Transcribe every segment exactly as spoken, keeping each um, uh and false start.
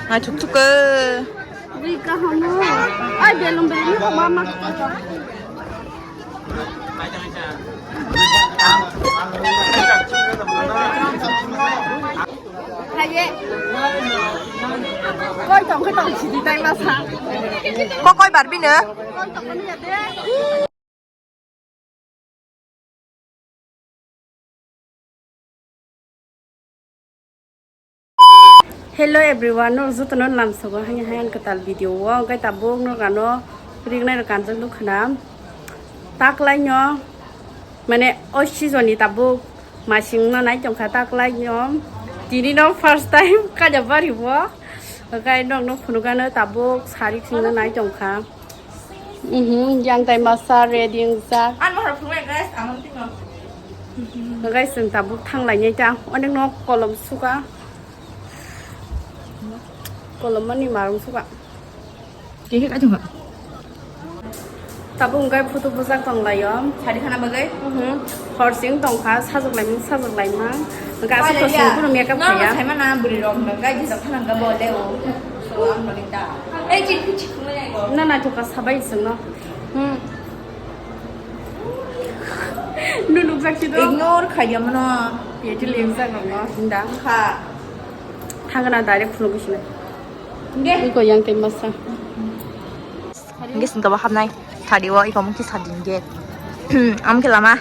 Naithok thok khe. Bui kaham no. Ai, belum belum ni mama. Haye. Koi tong khe tong sidi tai masa. Ko koi bar bini? Koi tong khe ni ya de. Hello everyone, no jotono lamsogo hani hayan kwtal video o, hwnkhe tabuk no gano ringnai rok kanjak nukha na. Taklai no, mane, o season ni tabuk masing no nai tongkha taklai no. Tini no first time kaja bari bo, hwnkhe nok no phunukano tabuk sari sing no nai tongkha. Mhm, yang tai masa ready wngjak. Ang mohor phunuknai guys, ang tino. Guys, chwng tabuk thanglainai ta. Onek no kolom suka. Kolom mani marung suka. Kehe ka thungkha. Tabuk wngkha photo bujak tonglaio. Sari khana bagwi? Mhm. Hor sing tongkha, sajwk laimang, sajwk laimang. Hwnkhe aswk to sing phuru makeup khaiya. Saimana bwrwi rok hwnkha, gai jisa khana hwnkha bo le o. So, ang noni ta. Ei, chik, chik, chik, chik, chik. Na, naithok kha sabai chwngno. Hmm. Nunu nukjak si do. Ignore khaiya mano. Peti lemjak rokno hinda. Kha. Thangna direct phunuk sina. Nge. Iko yang tei masa. Nge sing kaba hapnai. Thadi o iko mungki sadin ge. Am ke lama.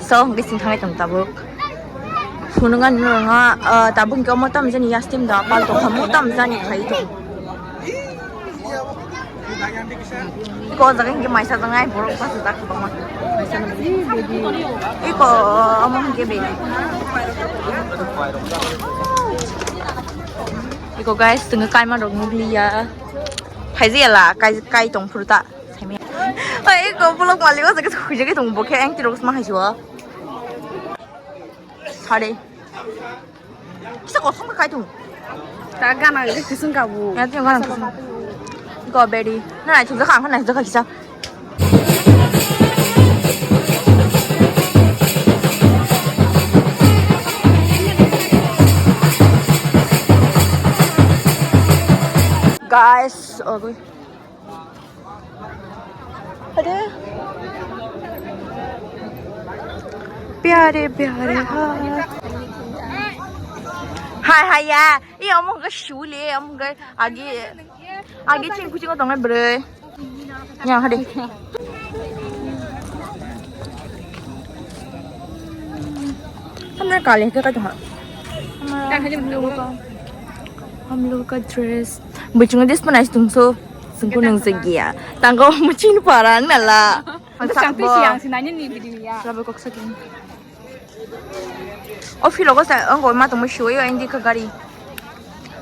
So, nge sing thangai tong tabuk. Phunungan nunga, eh, tabuk ke omo tam jani yastim da pal to khamu tam jani khai to. Iko jaga hingke maisa jangai borok bachajak kwbangma. Iko omo hingke bedi. Iko guys, tongo kaima rok nukliya. Phaijiyala kai, kai tong phuru ta. Oi, iko vlog malik o jaga huijagwi tongo bo khe engti rok sma haisio. Sare. Kisa kosong ka kaitung. Ta gana ge kisung ka bu. Ya, tu gana kisung. Iko bedi. Na, naithok jakha, ang naithok jakha kisa. Guys, oh, अरे प्यारे प्यारे हाय हाय हाय या ये अमंग शूले अमंग आगे आगे चिंकु चिंकु तंग ब्रे या हरे हमने काले के का हम लोग का dress Buchung des panai stung so sungku nung segia. Tangko muchin para nala. Ang sakbo. Siang sinanya ni bidi ya. Sabo kok sakin. O philo ko sa ang ko ma tong siwi yo indi ka gari.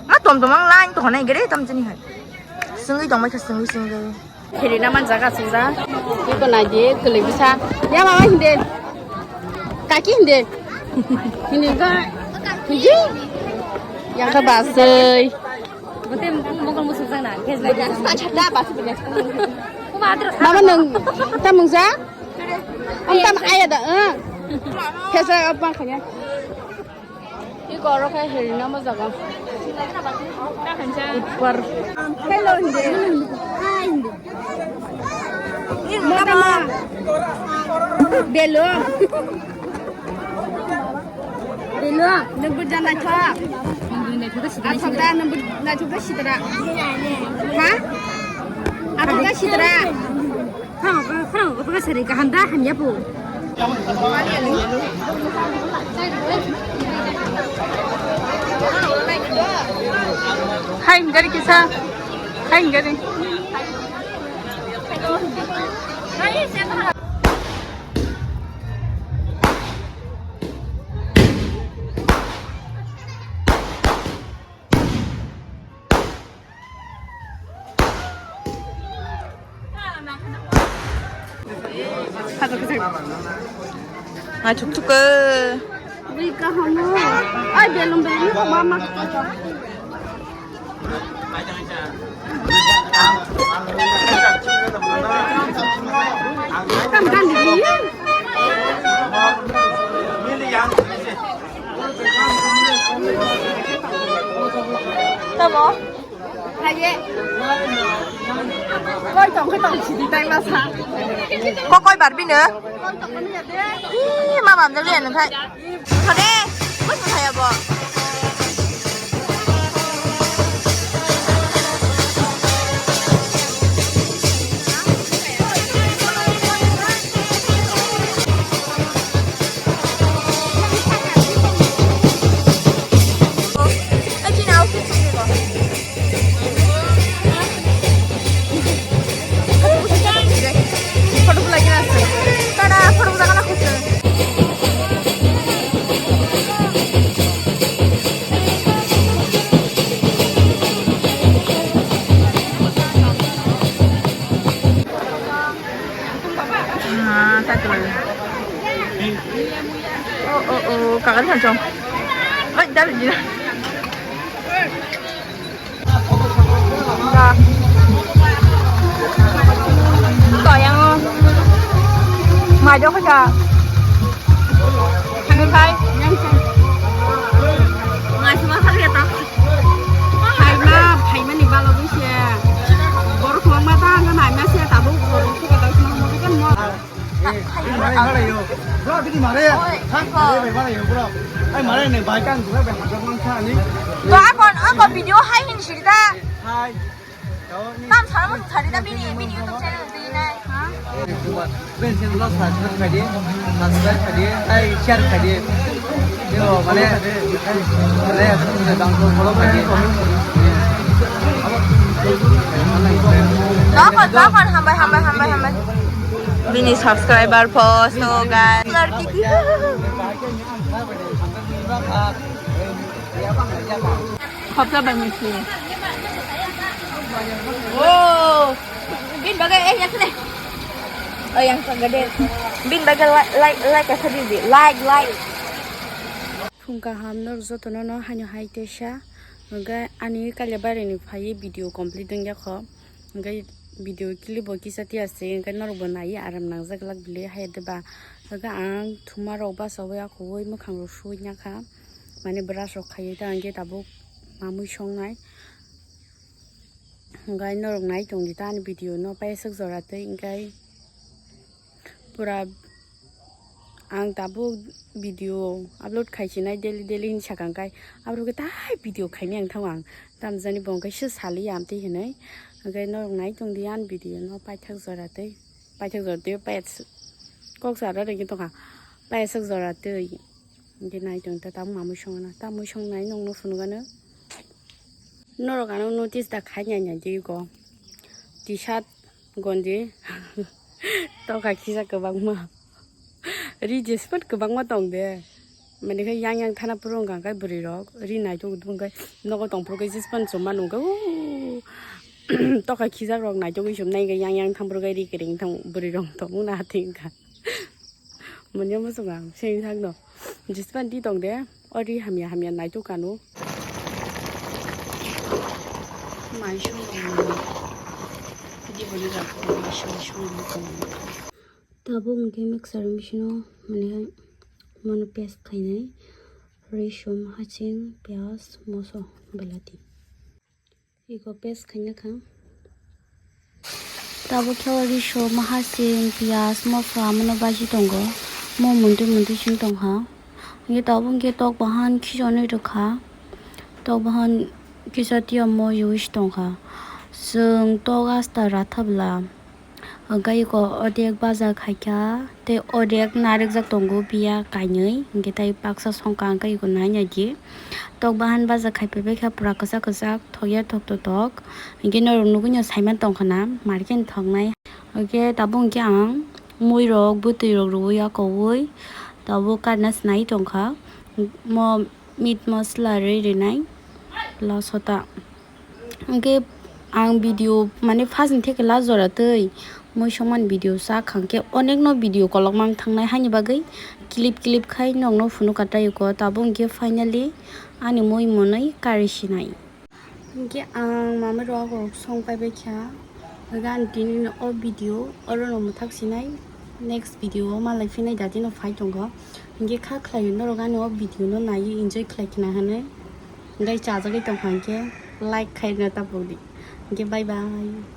Ma tom tom ang line to na gere tam jini hai. Sungui tong mai ka sungui sungui. Khiri na man jaga sungja. Iko na je kele bisa. Ya mama hinde. Kaki hinde. Hinde ka. Hiji. Yang ka basai. Bote mokol musuk jang na, khes bai. Sa chada ba su bine. Kuma adro sa. Mama nung tamung sa? Am tam aya da, eh. Khes bai apa khanya? I koro khe heri nama jaga. Upar. Hello, hindi. Hi, hindi. Mama. Belo. Belo, nang bu jana kha. Asal da nang bu na juga sitra. Ha? Apa ga sitra? Khorang, khorang, apa ga sari kaham da hamya bu. Hai, gari kisa. Hai, gari. Naithok thok khe. Bui kaham no. Ai belum belum ni mama. Kam kan di. Tamo? Haye. Koi tong, koi tong, sidi tai masa. Ko koi bar bini? Koi tong, koi ya de. Ih, ma bam de le nang thai. Thode, bus mo thaya bo. Ah, satu lagi. Oh, oh, oh, kakak macam. Baik, dah, dah. Toyango. Majo kha. Hai. Ngai sima khali ta. Phaima, phaimani balo bise. Borok kwbangma ta hwnkhai naima se tabuk borok suka tang sima hwnkhai kan mo. Ai, mare, mare yo. Bro, tiki mare. Oi, ha? Oi. Mare, mare yo, bro. Ai, mare ne, bai kan, bro, bai hajak mang kha ni. To akon, akon video hai hin sirida. Hai. Tam sara mo sari da bini, bini YouTube channel di nai. Ha? Ben sen lo subscribe khai di, subscribe khai di, ai share khai di. Yo, mane, mane, bang ko follow khai di. Dokon, dokon, hambai, hambai, hambai, hambai. Bini subscriber post, oh, guys. Larki ki. Khopsa bai misi. Oh, bin bagai, eh, yang sini. Oh, yang sagade. Bin bagai like, like, like, like, like, like. Phung kaham norok jotono no haino hai teisa. Hwnkhe ani Kailaibari ni phaiwi video complete wngya kho. Hwnkhe video clip bo kisa tiya se, hwnkhe norok bo naiwi aram nangjak glak bili hai de ba. Hwnkhe ang thuma rok bachawi akhogwi mwkhang rok suwi ya kha. Mane brush rok khaiwi ta hwnkhe tabuk mamwi songnai. Hwnkhe norok nai tongdi ta ani video no paisuk jora twi hwnkhe. Pura ang tabuk video upload khaisinai daily daily hinwi sakha, hwnkhe aborok khe tai video khaimani ang thango ang. Tamjani bo hwnkhe se saliya amtwi hinwi. Hwnkhe norok nai tongdi ani video no paithak jora twi. Paithak jora twi payas kok sara rwgwi tongkha. Payaswk jora twi. Hwnkhe nai tongdi ta tabuk mamwi songna. Tamwi songnai nokno phunukgano. Norok ano notice da khai nai nai di go. T-shirt gonji. Tokha khisa kwbangma. Ri jespat kwbangma tong de. Mane khe yang yang thana phuru wngkha khe bwrwi rok. Ri naitok wngkha nogo tong phuru khe jespan chuma nung khe. Tokha khijak rok naitok wi chum nai khe yang yang thang phuru khe ri kwrwng thang bwrwi rok tong na thing kha. Manya muchung ang seng thang no. Jispan di tong de, ori hamya hamya naituk kanu. Mai song tong. Di boli rok mai song song tong. Tabuk hwnkhe mixer machine o mane mono paste khainai. Risum, haching, piyaj, moso, belati. Iko paste khaina kha. Tabuk khe o riso, mahasing, piyaj, mosla, mono baji tongo. Mo muntui muntui sing tongkha. Hingke tabuk hingke tok bahan khichonwi rwkha. Tok bahan khicha tiya mo use tongkha. Chwng tok asta rathabla. Hingke iko odek baja khaikha, tei odek narikjak tongo piya kainwi, hingke tei baksa songkha hingke iko nai naidi. Tok bahan baja khai paibaikha pura kwchak kwchak, thokya thoktotok. Hingke norok nugui no saiman tongkha na, market thoknai. Hingke tabuk hingke ang muirok, bwtwirok rwui akoui tabuk karna sinai tongkha. Mo meat masala rwi rinai lasota. Hingke ang video mane first ni theke last jora twi mui songmani video sak hingke onekno video kolok mang thangnai haini bagwi clip clip khai nokno phunuk katai ko tabuk hingke finally ani mui monwi kari sinai. Hingke ang mama rok song pai bai kha hingke ang tini o video oro no mwthak sinai next video o malai phinai dati no phai tongo hingke kha khlai norok ani o video no naiwi enjoy khlai khna hinwi hingke chajagwi tongkha hingke. like khaina tabukdi. Hwnkhe bye bye.